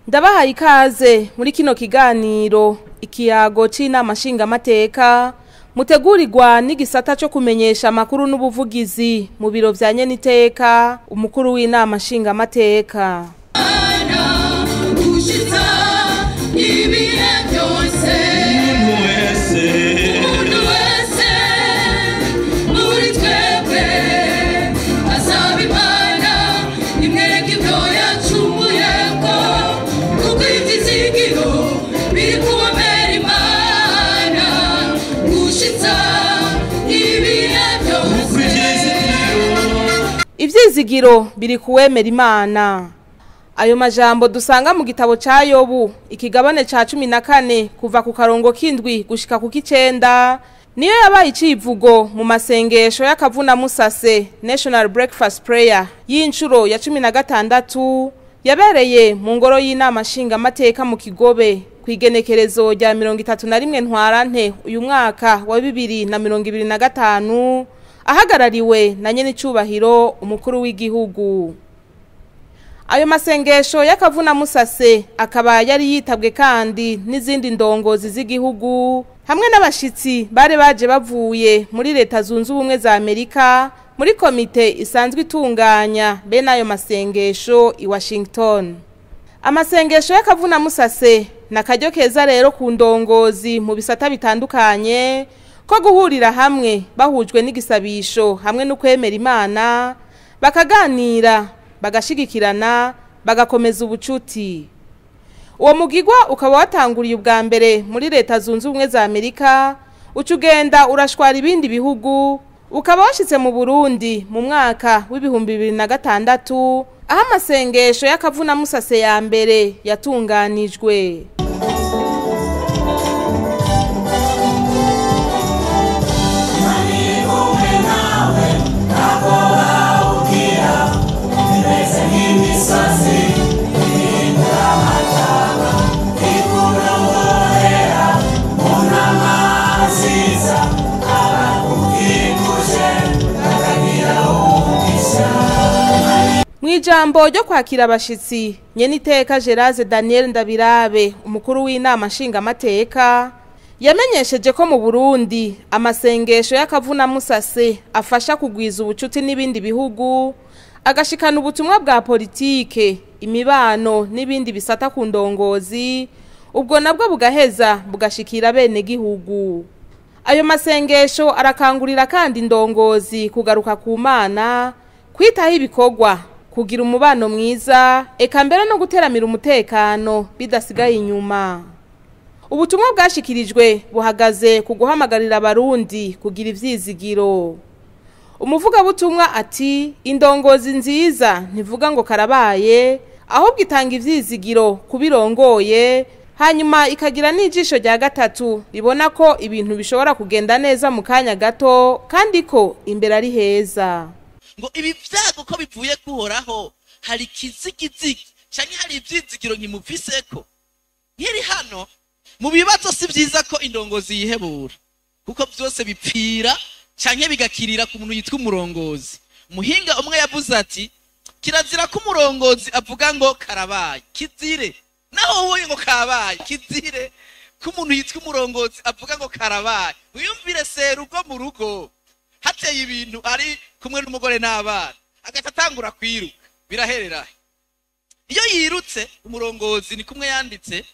Ndabahaye ikaze muri kino kiganiro ikiyago c'inama nshingamateka mutegurirwa n'igisata co kumenyesha amakuru n'ubuvugizi mu biro vya nyeniteka umukuru w'inama nshingamateka. Ivyizigiro biri kuwemera Imana. Ayo majambo dusanga mu gitabo ca Yobu ikigabane ca 14 kuva ku karongo k'indwi gushika ku k'icenda niyo yabaye icivugo mu masengesho y'akavuna musase National Breakfast Prayer y'incuro ya 16 yabereye mu ngoro y'inama nshingamateka mu Kigobe kwigenekerezo rya 31 ntwarante uyu mwaka wa 2025 ahagarariwe na nyenicubahiro umukuru w'igihugu. Ayo masengesho y'akavuna musase akaba yari yitabwe kandi n'izindi ndongozi z'igihugu hamwe n'abashitsi bare baje bavuye muri Leta Zunze Ubumwe za Amerika muri komite isanzwe itunganya bene ayo masengesho i Washington. Amasengesho y'akavuna musase nakaryo keza rero ku ndongozi mu bisata bitandukanye ko guhurira hamwe bahujwe n'igisabisho hamwe no kwemera Imana, bakaganira, bagashigikirana, bagakomeza ubucuti. Uwo mugigwa ukaba watanguriye ubwa mbere muri Leta Zunze Ubumwe za Amerika, ucugenda urashwara ibindi bihugu, ukaba washitse mu Burundi mu mwaka w'2006 aho amasengesho y'akavuna musase ya mbere yatunganijwe. Mwijambo ryo kwakira abashitsi nyeniteka Gerase Daniel Ndabirabe umukuru w'inama nshingamateka yamenyesheje ko mu Burundi amasengesho y'akavuna musase afasha kugwiza ubucuti n'ibindi bihugu, agashikana ubutumwa bwa politike, imibano n'ibindi bisata ku ndongozi, ubwo nabwo bugaheza bugashikira bene gihugu. Ayo masengesho arakangurira kandi indongozi kugaruka ku Mana, kwitaho ibikorwa, kugira umubano mwiza, eka mbere no guteramira umutekano bidasigaye inyuma. Ubutumwa bwashikirijwe buhagaze ku guhamagarira abarundi kugira ivyizigiro. Umuvugabutumwa ati indongozi nziza ntivuga ngo karabaye, ahubwo itanga ivyizigiro kubirongoye, hanyuma ikagira n'ijisho rya gatatu ribona ko ibintu bishobora kugenda neza mu kanya gato kandi ko imbere ari heza. Ngo ibi vyago ko bivuye kuhoraho hari kizigizigi canke hari ivyizigiro nkimufiseko. Nkiri hano mu bibazo si vyiza ko indongozi yihebura, kuko vyose bipfira canke bigakirira ku muntu yitwa umurongozi. Muhinga umwe yavuze ati kirazira ko umurongozi avuga ngo karabaye, kizire naho wowe ngo kabaye, kizire ko umuntu yitwa umurongozi avuga ngo karabaye. Wiyumvire serugo mu rugo hateye ibintu ari kumwe n'umugore n'abana agaca atangura kwiruka, biraherera. Iyo yirutse umurongozi ni kumwe yanditse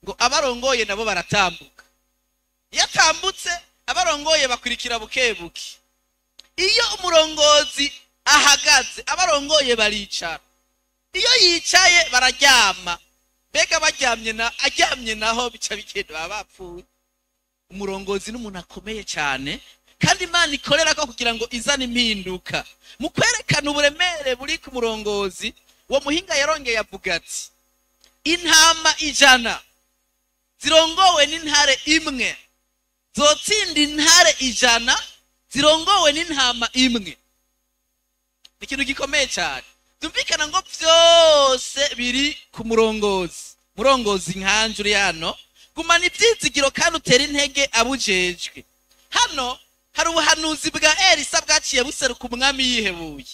ngo abarongoye nabo baratambuka, iyo atambutse abarongoye bakurikira bukebuke. Iyo umurongozi ahagaze abarongoye baricara, iyo yicaye bararyama. Mbega baryamye na aryamye naho bica bigenda baba bapfuye. Umurongozi n'umuntu akomeye cyane kandi Imana ikorera ko kugira ngo izane impinduka. Mu kwerekana uburemere buri ku murongozi, uwo muhinga yarongeye avuga ati intama 100 zirongowe n'intare imwe zotsinda intare 100 zirongowe n'intama imwe. Ni ikintu gikomeye cyane. Tumvikana ngo vyose biri ku murongozi. Murongozi nkanje uri hano, Gumana ivyizigiro kandi utere intege abujejwe. Hano hari ubuhanuzi bwa Elisa bwaciye buseruka umwami yihebuye.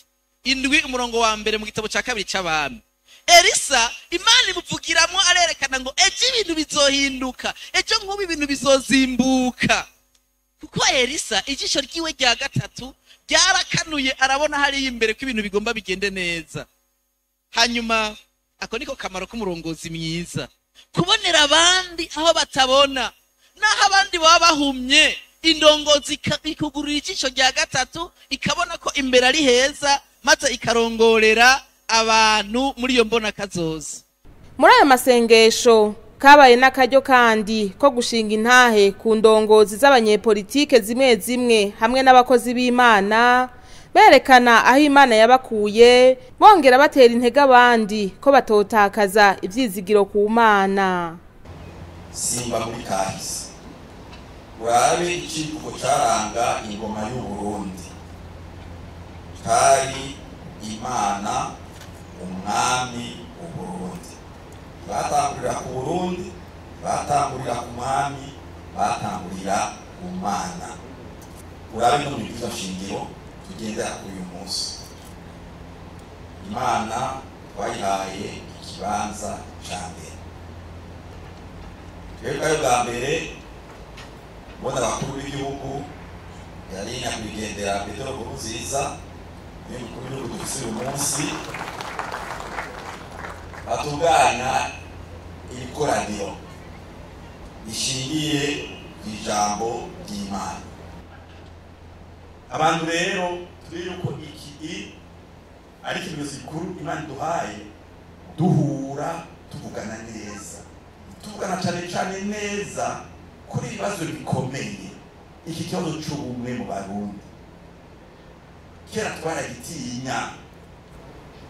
7 umurongo wa mbere mu gitabo ca 2 c'abami. Elisa Imana imuvugiramwo arerekana ngo ejo ibintu bizohinduka, ejo nk'ubu ibintu bizozimbuka. Kuko Elisa ijisho ryiwe rya gatatu ryarakanuye, arabona hariya imbere ko ibintu bigomba bigende neza. Hanyuma ako niko kamaro k'umurongozi mwiza, kubonera abandi aho batabona, naho abandi baba bahumye. Indongozi ikugurura ijisho rya gatatu ikabona ko imbere ari heza, maze ikarongorera abantu muri iyo mbona kazoza. Muri ayo masengesho kabaye n'akaryo kandi ko gushinga intahe ku ndongozi z'abanyepolitike zimwe zimwe hamwe n'abakozi b'Imana, berekana aho Imana yabakuye, bongera batera intege abandi ko batotakaza ivyizigiro ku Mana. Simba muri kahise urabe icivugo caranga ingoma y'u Burundi, kari Imana umwami w'Uburundi. Batangurira ku Burundi, batangurira ku mwami, batangurira ku Mana. Urabe no mu bwirizwa shingiro tugendera kuri uyu munsi, Imana twayihaye ikibanza ca mbere. Twebwe bwa mbere mbona abakuru b'igihugu yari nyakwigendera Petero Nkurunziza, niwe mukuru w'igihugu dufise uyu munsi, batunganya ibikoraniro bishingiye ku ijambo ry'Imana. Abantu rero turi yuko iki ari ikimenyetso gikuru Imana iduhaye, duhura tuvugana neza, tuvugana cane cane neza kuri ibibazo bikomeye. Iki kibazo c'ubumwe mu Barundi kera twaragitinya.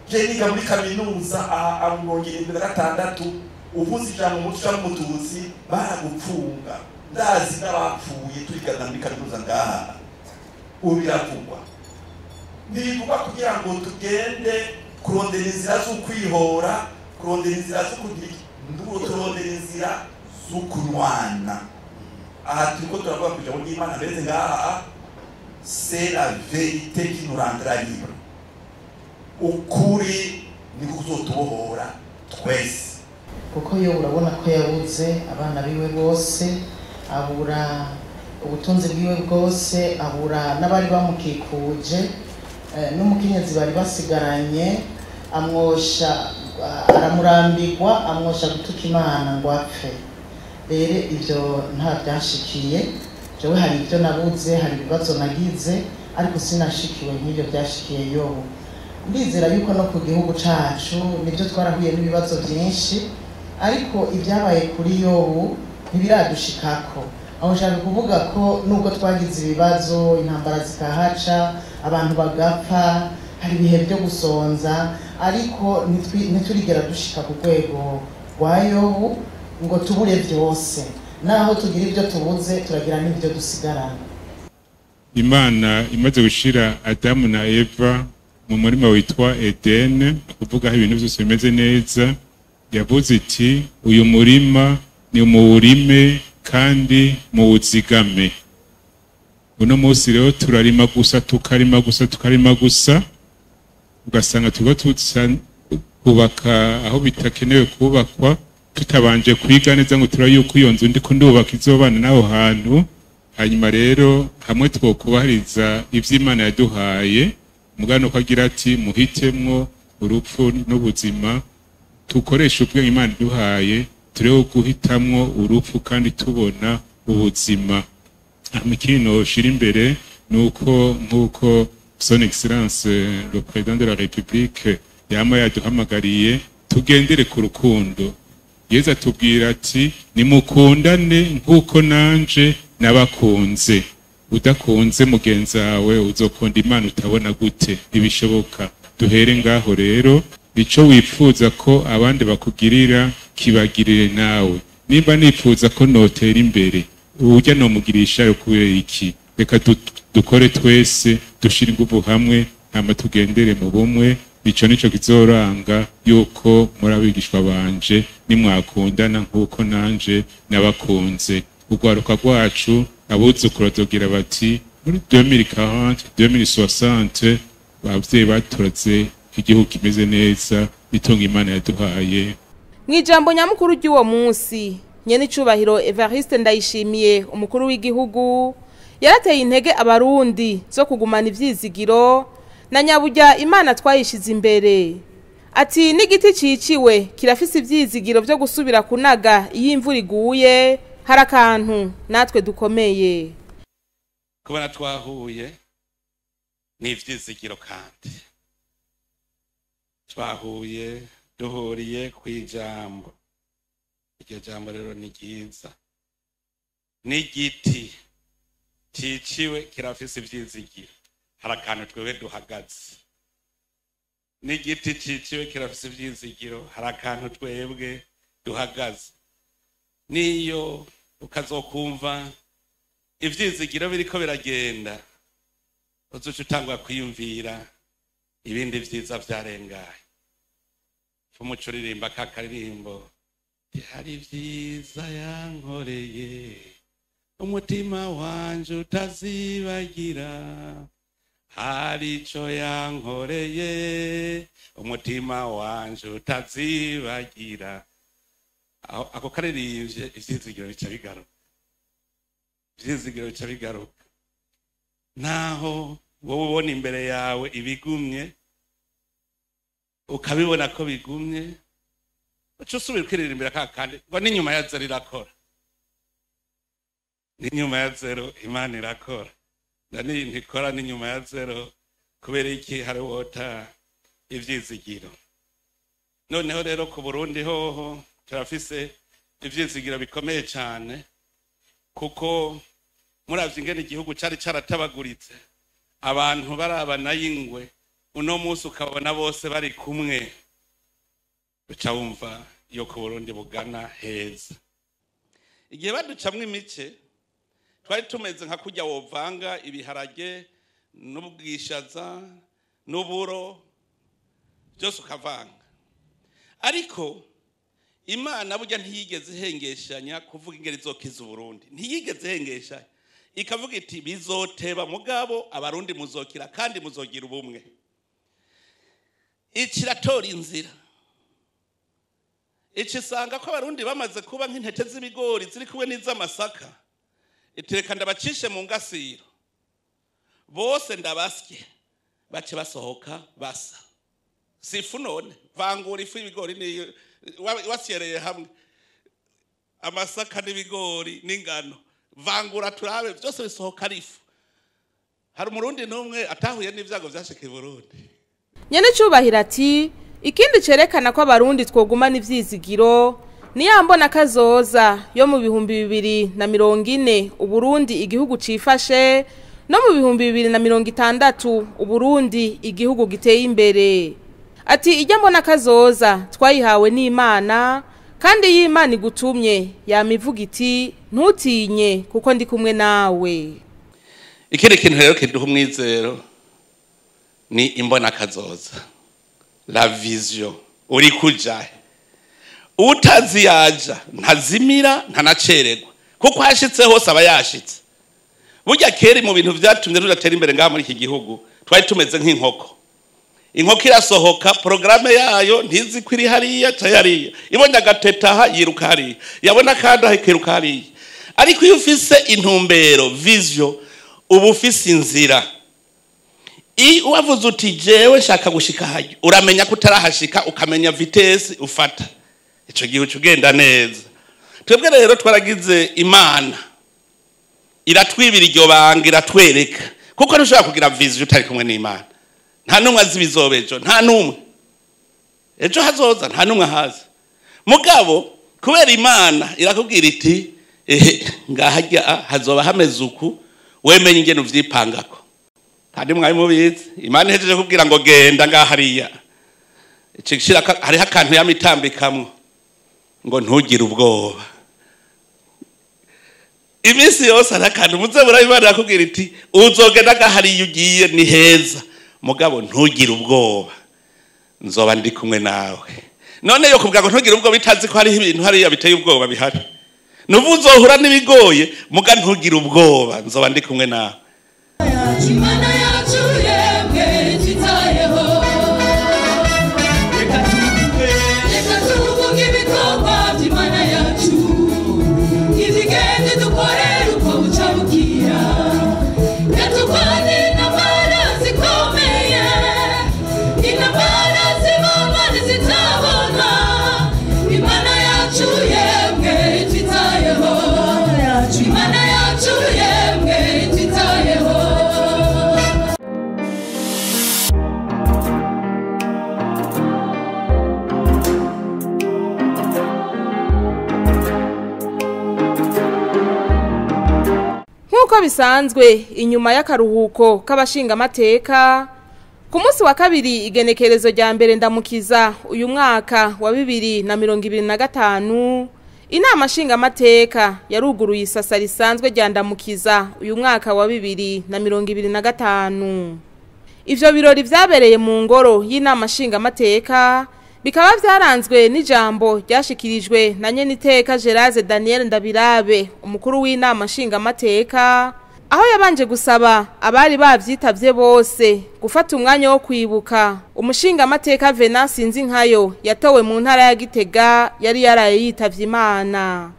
Je niga muri kaminuza aha 76, uvuze ijambo umutwe canke umututsi baragupfunga. Ndazi n'abapfuye turigana muri kaminuza ngaha, ubu biravugwa. Ntibivugwa kugira ngo tugende kurondera inzira z'ukwihora, kurondera inzira z'ukugira, turondera inzira z'ukunywana. Aha turiko turavuga ku ijambo ry'Imana mbese ngaha, c'est la vérité qui nous rendra libre. Ukuri niko kuzotubohora twese. Kuko yo urabona ko yabuze abana biwe bose, abura ubutunzi bwiwe bwose, abura n'abari bamukikuje, n'umukenyezi bari basigaranye, amwosha, aramurambirwa, amwosha gutuka Imana ngo apfe. Rero ivyo nta byashikiye jewe, hari ibyo nabuze, hari ibibazo nagize, ariko sinashikiwe nk'ibyo byashikiye Yobu. Ndizera yuko no ku gihugu cacu nibyo twarahuye n'ibibazo byinshi, ariko ibyabaye kuri Yobu ntibiradushikako. Aho nshaka kuvuga ko nubwo twagize ibibazo, intambara zikahaca, abantu bagapfa, hari ibihe byo gusonza, ariko ntiturigera dushika ku rwego rwa Yobu ngo tubure byose. Naho tugira ibyo tubuze, turagira n'ibyo dusigarana. Imana imaze gushira Adamu na Eva mu murima witwa Edene, kuvuga aho ibintu byose bimeze neza, yavuze iti uyu murima ni muwurime kandi muwuzigame. Uno munsi rero turarima gusa, tukarima gusa, tukarima gusa, ugasanga turiko kubaka aho bitakenewe kubakwa, tutabanje kwiga neza ngo turabe yuko iyo nzu ndiko ndubaka izobana n'aho hantu. Hanyuma rero hamwe twokubahiriza ivy'Imana yaduhaye, mugano ko agira ati muhitemwo urupfu n'ubuzima, tukoreshe ubwenge Imana iduhaye, turebe guhitamwo urupfu kandi tubona ubuzima. Ikindi noshira imbere nuko nkuko Son Excellence le Président de la République yama yaduhamagariye, tugendere ku rukundo. Yezu atubwira ati nimukundane nkuko nanje nabakunze. Udakunze mugenzi wawe uzokunda Imana utabona gute? Ntibishoboka. Duhere ngaho rero, ico wifuza ko abandi bakugirira kibagirire nawe. Nimba nifuza ko notera imbere, urya nomugirisha kubera iki? Reka dukore twese, dushire inguvu hamwe, hama tugendere mu bumwe. Ico nico kizoranga yuko muri abigishwa banje, nimwakundana nk'uko nanje nabakunze. Urwaruka rwacu, abuzukuru bazogira bati muri 2040, 2060 abavyeyi baturaze igihugu kimeze neza, itunga Imana yaduhaye. Mw'ijambo nyamukuru ry'uwo munsi, nyenicubahiro Evariste Ndayishimiye, umukuru w'igihugu, yarateye intege abarundi zo kugumana ivyizigiro na nyaburya Imana twayishize imbere. Ati n'igiti ciciwe kirafise ivyizigiro vyo gusubira kunaga iyo imvura iguye, hari akantu natwe dukomeye. Kubona twahuye ni ivyizigiro, kandi twahuye duhuriye kw'ijambo. Iryo jambo rero ni ryiza. N'igiti ciciwe kirafise ivyizigiro, hari akantu twebwe duhagaze. N'igiti ciciwe kirafise ivyizigiro, hari akantu twebwe duhagaze. Niyo ukazokumva ivyizigiro biriko biragenda, uzoca utangwa kwiyumvira ibindi vyiza vyarengaye. Umuco uririmba ka karirimbo, hari vyiza yankoreye umutima wanje utazibagira, hari ico yankoreye umutima wanje utazibagira. Ako karirimbye, ivyizigiro bica bigaruka, ivyizigiro bica bigaruka. Naho wowe ubona imbere yawe ibigumye, ukabibona ko bigumye, uca usubira ukiririmbira ka kandi ngo n'inyuma ya zero irakora, n'inyuma ya zero Imana irakora, na ntikora n'inyuma ya zero. Kubera iki? Hari wota ivyizigiro. Noneho rero ku Burundi hoho turafise ivyizigiro bikomeye cane, kuko muravye ingene igihugu cari caratabaguritse, abantu barabana y'ingwe, uno munsi ukabona bose bari kumwe, uca wumva yo ku Burundi bugana heza. Igihe baducamwo imice, twari tumeze nka kurya wovanga ibiharage n'ubwishaza n'uburo, byose ukavanga. Ariko Imana burya ntiyigeze ihengeshanya kuvuga ingeri izokiza Uburundi, ntiyigeze ihengeshanya, ikavuga iti bizoteba mugabo abarundi muzokira kandi muzogira ubumwe. Ikiratora inzira, icisanga ko abarundi bamaze kuba nk'intete z'ibigori ziri kumwe n'iz'amasaka, itereka ndabacishe mu ngasiro bose ndabasye, bace basohoka basa. Si ifu none vangura ifu y'ibigori niyo wasyereye hamwe, amasaka n'ibigori n'ingano, vangura turabe byose bisohoka ari ifu. Hari umurundi n'umwe atahuye n'ibyago vyashikiye Burundi. Nyenecubahiro ati ikindi cerekana ko abarundi twogumana ivyizigiro ni ya mbona kazoza yo mu 2040 Uburundi igihugu cifashe, no mu 2060 Uburundi igihugu giteye imbere. Ati ijya mbona kazoza twayihawe n'Imana, kandi iyo Imana igutumye yamivuga iti ntutinye kuko ndi kumwe nawe. Ikindi kintu rero kiduha umwizero ni imbona kazoza, la vision. Uri kuja utazi yaja, ntazimira, ntanacererwa, kuko hashitse hose aba yashitse. Burya kera mu bintu vyatumye tudatera imbere ngaha muri iki gihugu, twari tumeze nk'inkoko. Inkoko irasohoka, programme yayo ntizi ko iri hariya canke hariya, ibonye agateta yiruka hariya, yabona kandi aho ikiruka hariya. Ariko iyo ufise intumbero, vision, uba ufise inzira. Iyo wavuze uti jewe nshaka gushika hajya, uramenya ko utarahashika, ukamenya vitesse ufata, ico gihe uca ugenda neza. Twebwe rero twaragize Imana iratwibira iryo banga, iratwereka, kuko ntushobora kugira vision utari kumwe n'Imana. Nta n'umwe azi ibizoba ejo, nta n'umwe ejo hazoza, nta n'umwe ahazi. Mugabo kubera Imana irakubwira iti ehe ngahajya hazoba hameze uku, wemenye ingene uvyipangako. Kandi mwari mubizi, Imana ihejeje kubwira ngo genda ngahariya, icishira hariho akantu yamitambikamwo ngo ntugire ubwoba. Iminsi yose hari akantu muze murabimana irakubwira iti uzogenda ngahariya ugiye ni heza, mugabo ntugire ubwoba. nzoba ndi kumwe nawe. None yo kubwa ngo ntugire ubwoba itazi ko hariho ibintu hariya biteye ubwoba bihari. Nubu uzohura n'ibigoye muga ntugire ubwoba nzoba ndi kumwe nawe. Imana yacu yemwe twitayeho, reka tuvuge ibikorwa by'Imana yacu, izigende dukorere uko buca bukira, yaturwanye intambara zikomeye, intambara zibonwa n'izitabonwa. Imana yacu yemwe twitayeho, Imana yacu yemwe twitayeho. Nk'uko bisanzwe inyuma y'akaruhuko k'abashingamateka, ku munsi wa kabiri igenekerezo rya mbere ndamukiza uyu mwaka wa 2025, inama nshingamateka yaruguruye isasa risanzwe rya ndamukiza uyu mwaka wa 2025. Ivyo birori vyabereye mu ngoro y'inama nshingamateka bikaba vyaranzwe n'ijambo ryashikirijwe na nyeniteka Gerase Daniel Ndabirabe, umukuru w'inama nshingamateka, aho yabanje gusaba abari bavyitavye bose gufata umwanya wo kwibuka umushingamateka Venance Sinzinkayo yatowe mu ntara ya Gitega yari yaraye yitavye Imana.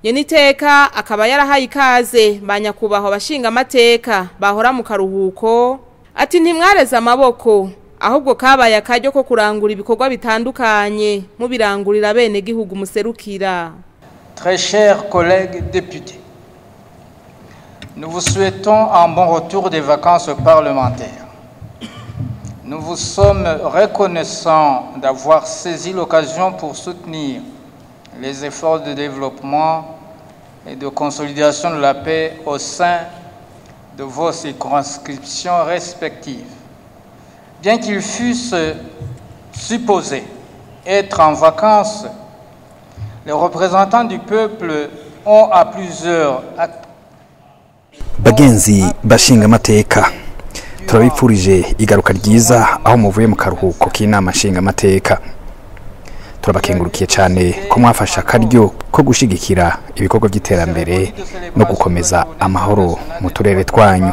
Yeniteka akaba yarahaye ikaze ba nyakubahwa abashingamateka bahora mu karuhuko, ati ntimwareze amaboko ahubwo kabaye akaryo ko kurangura ibikorwa bitandukanye mubirangurira bene gihugu muserukira. Très chers collègues députés, nous vous souhaitons un bon retour des vacances parlementaires. Nous vous sommes reconnaissants d'avoir saisi l'occasion pour soutenir les efforts de développement et de consolidation de la paix au sein de vos circonscriptions respectives. Bien qu'ils fussent supposés être en vacances, les représentants du peuple ont à plusieurs... Bagenzi bashingamateka, turabipfurije igaruka ryiza aho muvuye mu karuhuko k'inama nshingamateka. Turabakengurukiye cyane ko mwafasha akaryo ko gushigikira ibikorwa by'iterambere no gukomeza amahoro mu turere twanyu.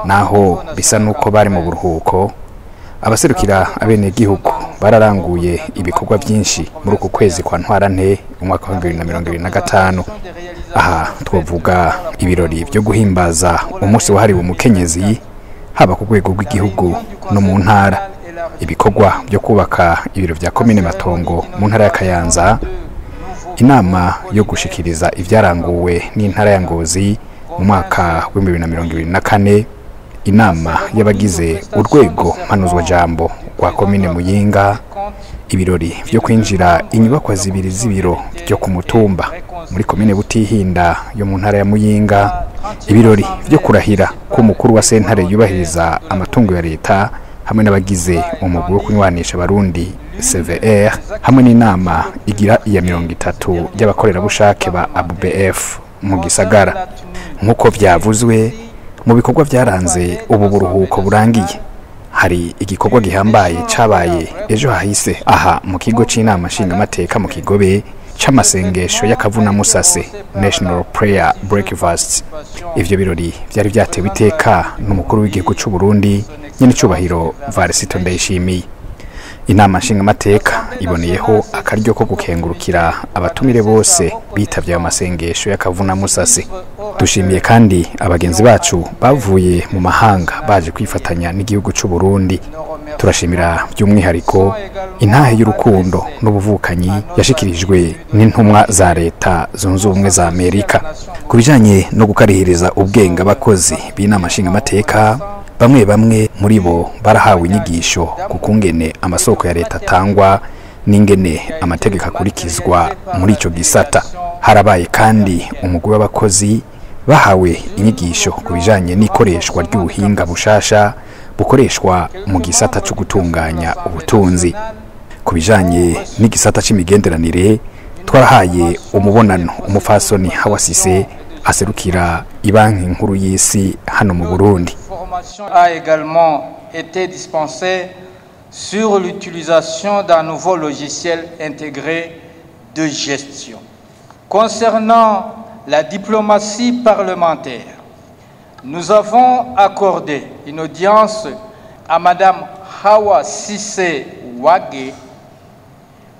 Naho bisa nuko bari mu buruhuko, abaserukira abenegihugu bararanguye ibikorwa byinshi muri uku kwezi kwa Ntwarante umwaka wa 2025. Aha twavuga ibirori byo guhimbaza umunsi wahariwe umukenyezi haba ku rwego rw'igihugu no mu ntara, ibikorwa byo kubaka ibiro vya komine Matongo mu ntara ya Kayanza, inama yo gushikiriza ivyaranguwe n'intara ya Ngozi mu mwaka wa 2024, inama y'abagize urwego mpanuzwa jambo rwa komine Muyinga, ibirori byo kwinjira inyubakwa zibiri z'ibiro byo ku mutumba muri komine Butihinda yo mu ntara ya Muyinga, ibirori byo kurahira ko umukuru wa sentare yubahiriza amatungo ya leta hamwe n'abagize umugwi wo kunywanisha abarundi CVR, hamwe n'inama igira iya 30 y'abakorerabushake ba ABF mu gisagara. Nk'uko vyavuzwe mu bikorwa byaranze ubu buruhuko burangiye, hari igikorwa gihambaye cabaye ejo hahise aha mu kigo c'inama nshingamateka mu Kigobe c'amasengesho y'akavuna musase National Prayer Breakfast. Ivyo birori byari byatewe iteka n'umukuru w'igihugu c'u Burundi nyen'icubahiro Varisito Ndayishimiye. Inama nshingamateka iboneyeho akaryo ko gukengurukira abatumire bose bitavye ayo masengesho y'akavuna musase. Dushimiye kandi abagenzi bacu bavuye mu mahanga baje kwifatanya n'igihugu c'u Burundi. Turashimira by'umwihariko intahe y'urukundo n'ubuvukanyi yashikirijwe n'intumwa za leta zunze ubumwe za Amerika. Ku bijanye no gukarihiriza ubwenge abakozi b'inama nshingamateka, bamwe bamwe muri bo barahawe inyigisho ku kungene amasoko ya leta atangwa n'ingene amategeko akurikizwa muri ico gisata. Harabaye kandi umugwi w'abakozi Bahawe inyigisho ku bijanye n'ikoreshwa ry'ubuhinga bushasha bukoreshwa mu gisata cyo gutunganya ubutunzi. Ku bijanye n'igisata c'imigenderanire, twarahaye umubonano umupfasoni Hawa Cissé aserukira Ibanki Nkuru y'Isi hano mu Burundi. Formation a également été dispensée sur l'utilisation d'un nouveau logiciel intégré de gestion. Concernant la diplomatie parlementaire, nous avons accordé une audience à Madame Hawa Cissé Wagué,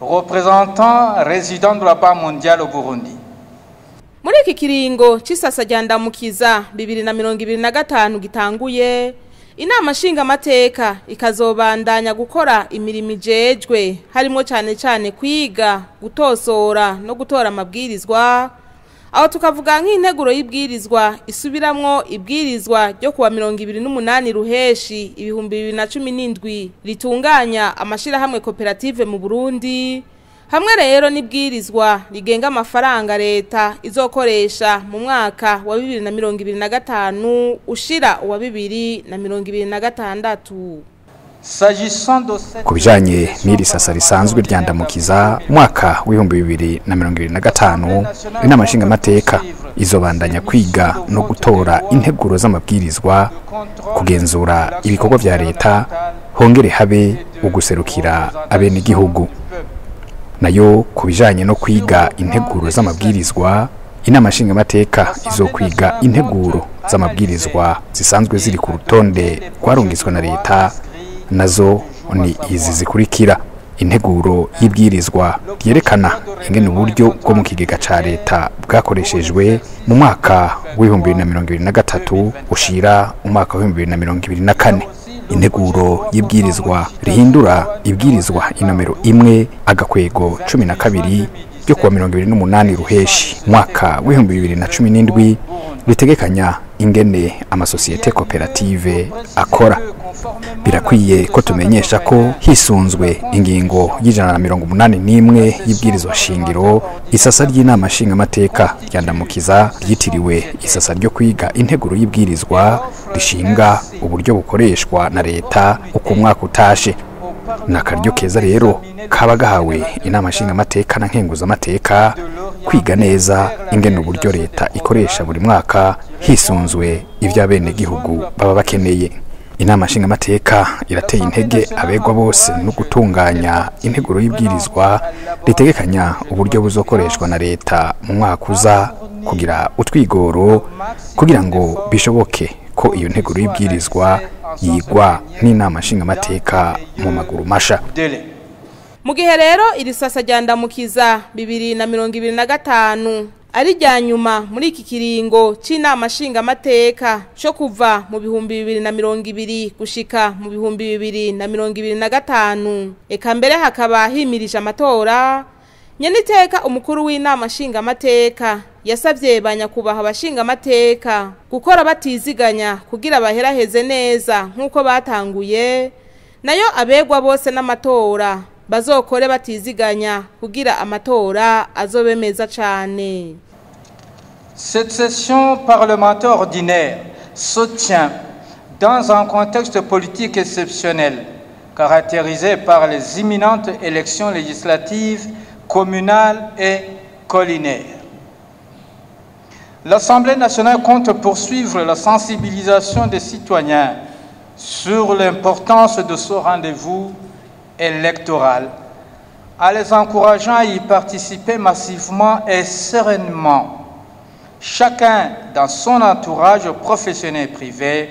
représentant résident de la Banque mondiale au Burundi. Muri iki kiringo c'isasa rya Ndamukiza 2025 gitanguye, inama nshingamateka ikazobandanya gukora imirimo ijejwe, harimo cane cane kwiga, gutosora no gutora amabwirizwa. Aho tukavuga nk'integuro y'ibwirizwa isubiramwo ibwirizwa ryo kuwa 28 Ruheshi 2017 ritunganya amashirahamwe koperative mu Burundi, hamwe rero n'ibwirizwa rigenga amafaranga leta izokoresha mu mwaka wa 2025 ushira uwa 2026. Ku bijanye n'iri sasa risanzwe rya Ndamukiza mwaka w'2025, inama nshingamateka izobandanya kwiga no gutora integuro z'amabwirizwa, kugenzura ibikorwa vya leta, hongere habe uguserukira abenegihugu. Nayo ku bijanye no kwiga integuro z'amabwirizwa, inama nshingamateka izokwiga integuro z'amabwirizwa zisanzwe ziri ku rutonde rwarungitswe na leta, nazo ni izi zikurikira: integuro y'ibwirizwa ryerekana ingene uburyo bwo mu kigega ca leta bwakoreshejwe mu mwaka w'2023 ushira umwaka w'2024, integuro y'ibwirizwa rihindura ibwirizwa inomero 1-12 ryo kuwa 28 Ruheshi mwaka w'2017 ritegekanya ingene amasosiyete koperative akora. Birakwiye ko tumenyesha ko hisunzwe ingingo y'181 y'ibwirizwa shingiro, isasa ry'inama nshingamateka rya Ndamukiza ryitiriwe isasa ryo kwiga integuro y'ibwirizwa rishinga uburyo bukoreshwa na leta uko umwaka utashe. Nakaryo keza rero kaba gahawe inama nshingamateka na nkenguzamateka kwiga neza ingene uburyo leta ikoresha buri mwaka hisunzwe ivy'abenegihugu baba bakeneye. Inama nshingamateka irateye intege abegwa bose no gutunganya integuro y'ibwirizwa ritegekanya uburyo buzokoreshwa na leta mu mwaka uza, kugira utwigoro kugira ngo bishoboke ko iyo nteguro y'ibwirizwa yigwa n'inama nshingamateka mu maguru masha. Mu gihe rero iri sasa rya Ndamukiza 2025 ari rya nyuma muri iki kiringo c'inama nshingamateka co kuva mu 2020 gushika mu 2025, eka mbere hakaba himirije amatora, nyeniteka umukuru w'inama nshingamateka yasavye banyakubaha abashingamateka gukora batiziganya kugira baheraheze neza nk'uko batanguye, nayo abegwa bose n'amatora bazokore batiziganya kugira amatora azobe meza cane. Cette session parlementaire ordinaire se tient dans un contexte politique exceptionnel, caractérisé par les imminentes élections législatives, communales et collinaires. L'Assemblée nationale compte poursuivre la sensibilisation des citoyens sur l'importance de ce rendez-vous électoral, en les encourageant à y participer massivement et sereinement. Chacun dans son entourage professionnel et privé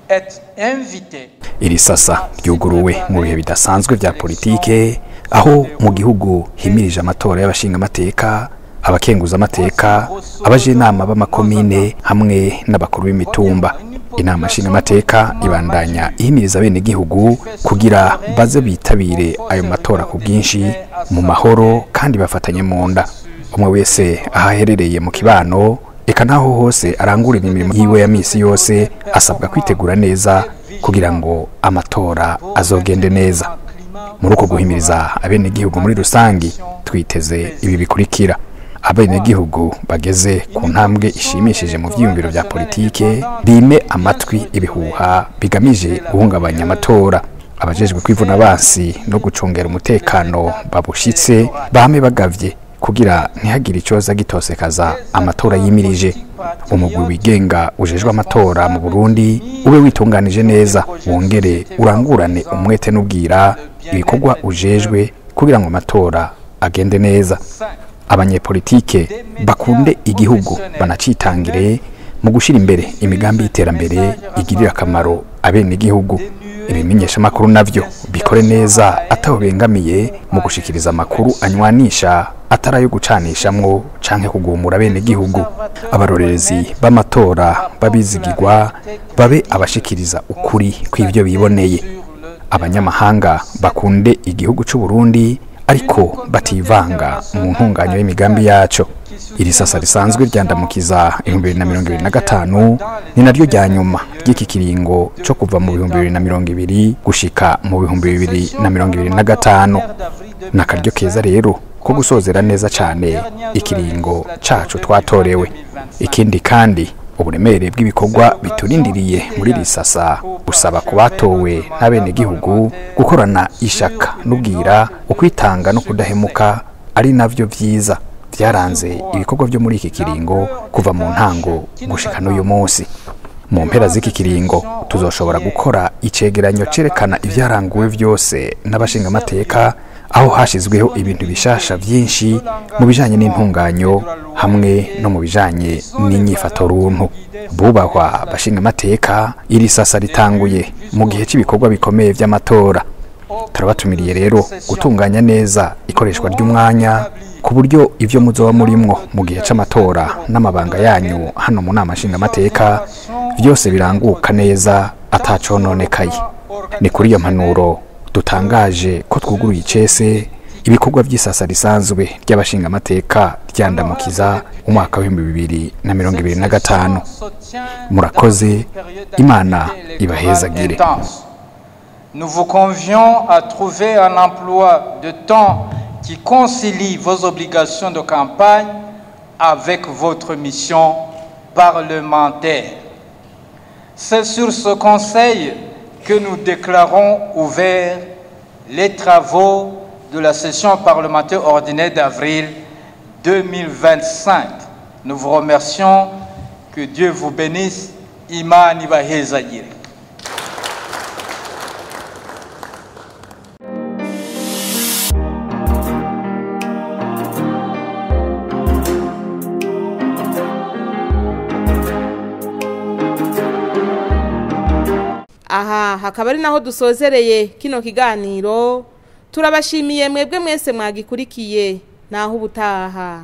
est invité. Iri sasa ryuguruwe mu bihe bidasanzwe vya politike, aho mu gihugu himirije amatora y'abashingamateka, abakenguzamateka, abajenama b'amakomine hamwe n'abakuru b'imitumba. Inama nshingamateka ibandanya ihimiriza abenegihugu kugira baze bitabire ayo matora ku bwinshi mu mahoro kandi bafatanye mu nda. Umwe wese ahaherereye mu kibano eka naho hose arangurira imirimo yiwe ya misi yose asabwa kwitegura neza kugira ngo amatora azogende neza. Muri uko guhimiriza abenegihugu muri rusangi twiteze ibi bikurikira: Abenegihugu bageze ku ntambwe ishimishije mu vyiyumviro vya politike bime amatwi ibihuha bigamije guhungabanya amatora. Abajejwe kwivuna abansi no gucungera umutekano babushitse bame bagavye kugira ntihagire icoza gitosekaza amatora yimirije. Umugwi wigenga ujejwe amatora mu Burundi ube witunganije neza, wongere urangurane umwete n'ubwira ibikorwa ujejwe kugira ngo amatora agende neza. Abanyepolitike bakunde igihugu banacitangire mu gushira imbere imigambi y'iterambere igirira akamaro abenegihugu. Ibimenyesha makuru navyo bikore neza ataho bengamiye mu gushikiriza amakuru anywanisha atari ayo gucanishamwo canke kugumura abenegihugu. Abarorerezi b'amatora babizigirwa babe abashikiriza ukuri kw'ivyo biboneye. Abanyamahanga bakunde igihugu c'u Burundi ariko bativanga mu ntunganyo y'imigambi yaco. Iri sasa risanzwe ryandamukiza 2025 ni naryo rya nyuma ry'iki kiringo cyo kuva mu 2020 gushika mu 2025. Nakaryo keza rero ko gusozera neza cyane ikiringo cacu twatorewe. Ikindi kandi uburemere bw'ibikorwa biturindiriye muri iri sasa busaba kubatowe n'abenegihugu gukorana ishaka n'ubwira, ukwitanga no kudahemuka, ari navyo vyiza byaranze ibikorwa byo muri iki kiringo kuva mu ntango gushika n'uyu munsi. Mu mpera z'iki kiringo tuzoshobora gukora icegeranyo cerekana ivyaranguwe vyose n'abashingamateka, aho hashizweho ibintu bishasha vyinshi mu bijanye n'intunganyo hamwe no mu bijanye n'inyifato runtu. Bubahwa bashingamateka, iri sasa ritanguye mu gihe cy'ibikorwa bikomeye vy'amatora. Turabatumiriye rero gutunganya neza ikoreshwa ry'umwanya ku buryo ivyo muzoba murimwo mu gihe c'amatora n'amabanga yanyu hano mu nama nshingamateka vyose biranguka neza atacononekaye. Ni kuri iyo mpanuro dutangaje ko twuguruye icese ibikorwa vy'isasa risanzwe ry'abashingamateka ryandamukiza umwaka wa 2025. Murakoze, Imana ibahezagire. Nous vous convions à trouver un emploi de temps qui concilie vos obligations de campagne avec votre mission parlementaire. C'est sur ce conseil que nous déclarons ouverts les travaux de la session parlementaire ordinaire d'avril 2025. Nous vous remercions. Que Dieu vous bénisse. Imana ibahezagire. Aha hakaba ari naho dusozereye kino kiganiro. Turabashimiye mwebwe mwese mwagikurikiye. Naho ubutaha.